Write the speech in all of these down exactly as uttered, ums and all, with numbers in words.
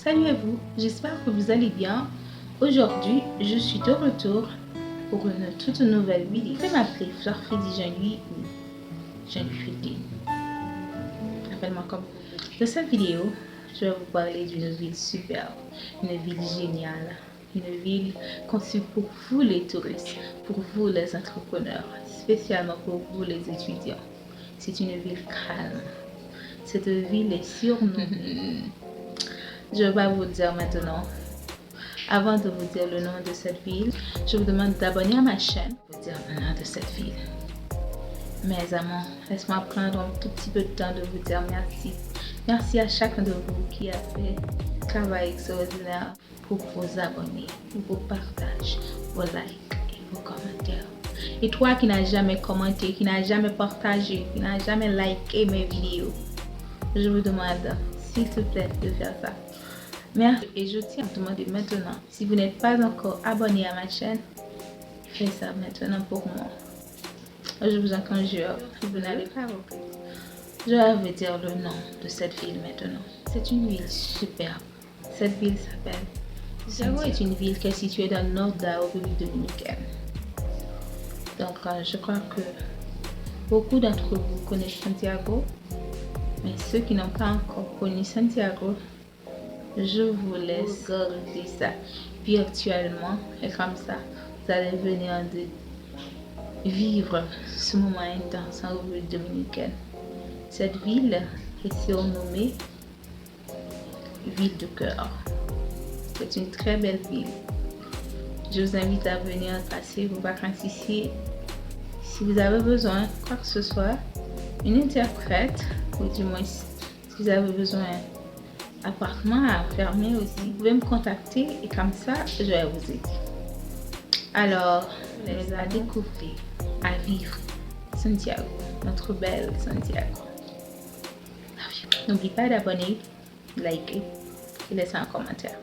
Salut à vous, j'espère que vous allez bien. Aujourd'hui, je suis de retour pour une toute nouvelle vidéo. Je vais m'appeler Florfidi Jean-Louis ou Jean-Louis Fidi. Appelle-moi comme vous voulez. Dans cette vidéo, je vais vous parler d'une ville superbe, une ville géniale, une ville conçue pour vous les touristes, pour vous les entrepreneurs, spécialement pour vous les étudiants. C'est une ville calme. Cette ville est surnommée. Je vais vous dire maintenant. Avant de vous dire le nom de cette ville, je vous demande d'abonner à ma chaîne. Vous dire le nom de cette ville. Mes amours, laisse-moi prendre un tout petit peu de temps de vous dire merci. Merci à chacun de vous qui a fait un travail extraordinaire pour vos abonnés, pour vos partages, vos likes et vos commentaires. Et toi qui n'as jamais commenté, qui n'as jamais partagé, qui n'as jamais liké mes vidéos, je vous demande, s'il te plaît, de faire ça. Merci. Et je tiens à vous demander maintenant, si vous n'êtes pas encore abonné à ma chaîne, faites ça maintenant pour moi. Je vous en conjure, si vous n'allez pas regretter. Je vais vous dire le nom de cette ville maintenant. C'est une ville superbe. Cette ville s'appelle Santiago. Santiago est une ville qui est située dans le nord de la République dominicaine. Donc, euh, je crois que beaucoup d'entre vous connaissent Santiago, mais ceux qui n'ont pas encore connu Santiago, je vous laisse regarder ça virtuellement et comme ça, vous allez venir de vivre ce moment intense en République dominicaine. Cette ville est surnommée ville de cœur. C'est une très belle ville. Je vous invite à venir passer vos vacances ici. Si vous avez besoin, quoi que ce soit, une interprète, ou du moins, si vous avez besoin appartement à fermer aussi, vous pouvez me contacter et comme ça, je vais vous aider. Alors, je vous laisse à découvrir, à vivre Santiago, notre belle Santiago. N'oublie pas d'abonner, liker et laisser un commentaire.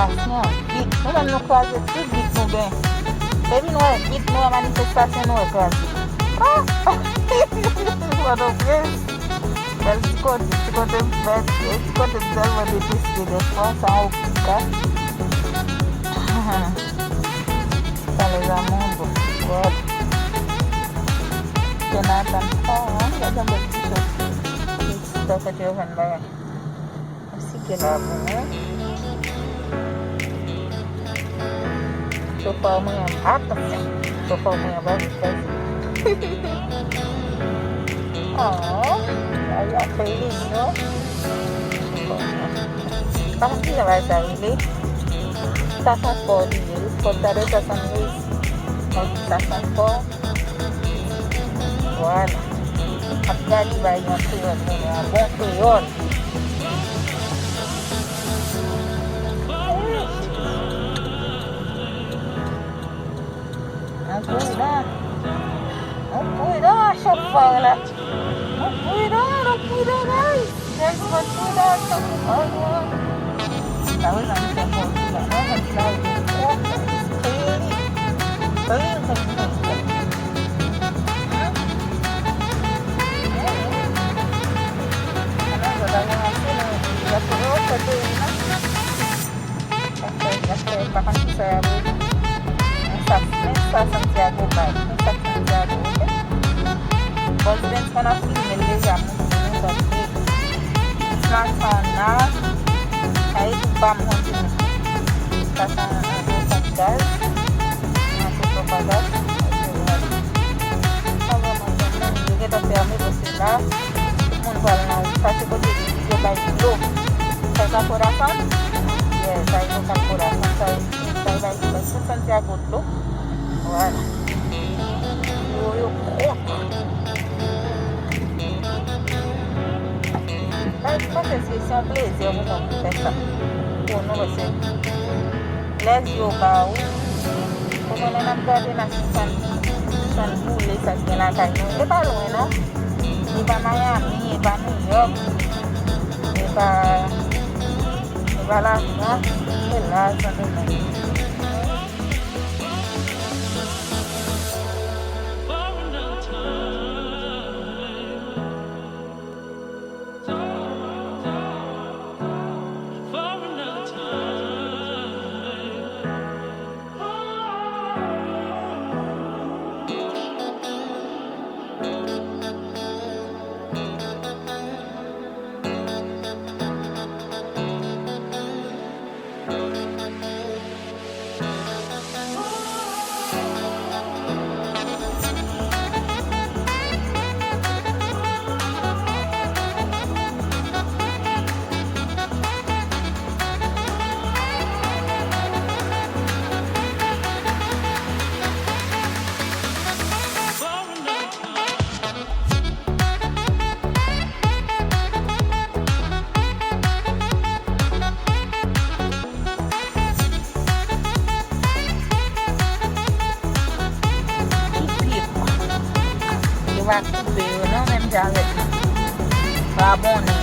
Manifestasyon vit. Nou menm nou kraze tout vit nou gen. Depi nou wè vit, nou wè manifestasyon, nou wè kraze. Ah! Pòtoprens. Bèl ti kote, ti kote m fèt, ti kote m tèlman deteste dèfwa, sa yon pika. Sa les amours, God. Jonathan, oh, gade yon bèl ti cho. Ti tafèt yo vann bagay. Mèsi ke la pou mwen. Chofè mwen an, atansyon. Chofè mwen an, pa vin kraze. Oh, bagay la clean, non? Pa konn kijan bagay sa rele. Sa son fò li ye. Fò ta de sa son rele. Sa son fò. Vwala. Ap gade bay yon kreyòl, men yon bon kreyòl. Nou pridan. Nou pridan, chofè la. Nou pridan, nou pridan, guys. Guys, nou pridan, chofè la. Sa vle di nou fè bon ti la. Nou fè ti la, wi. Clean, clean, clean, clean. Paske, paske, pa konn ki sa y ap rele. Men sa, men sa Santiago bay. Men sa Santiago, oke? Boss Benz konn ap filme l deja, moun di nou tande. Smart Sound la, sa e tout pa m kontinye. Sa se yon, yon, yon sant gaz. Yon tout lòt bagay. Sa vrèman yon moun yo gentan fèmen paske la, tout moun pral nan, sa se kote yo bay dlo. Sa e pa Vodafone? Yeah, sa e lokal Vodafone, sa e, sa e bay, bay tout Santiago dlo. Vwala. Yo, yo kont. Mwen panse se, se yon plezi pou mwen pou fè sa. Pou nou, paske lè zye w ba ou, ou konnen n ap gade nan ti sòn, sòn boule sa k gen lakay nou. E pa lwen, non. E pa Miami, e pa New York, e pa, e pa Lafrans, e la, Sendomeng. Ki pye kwa. Yo va koupe yo non, menm jan avèk mwen. Va abòne yo.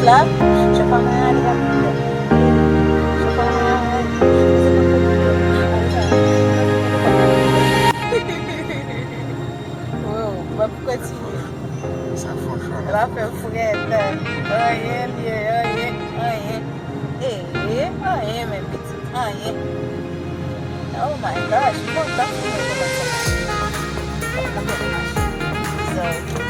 La, je parle à la. Je parle à la. Oh, va pou kontinye. Sa franchman. Va fè frèt. Anyen, li, anyen, anyen. Eh, anyen, men pitit, anyen. Oh my gosh, bon, ta fini kòman sa. Sa pa mache. So,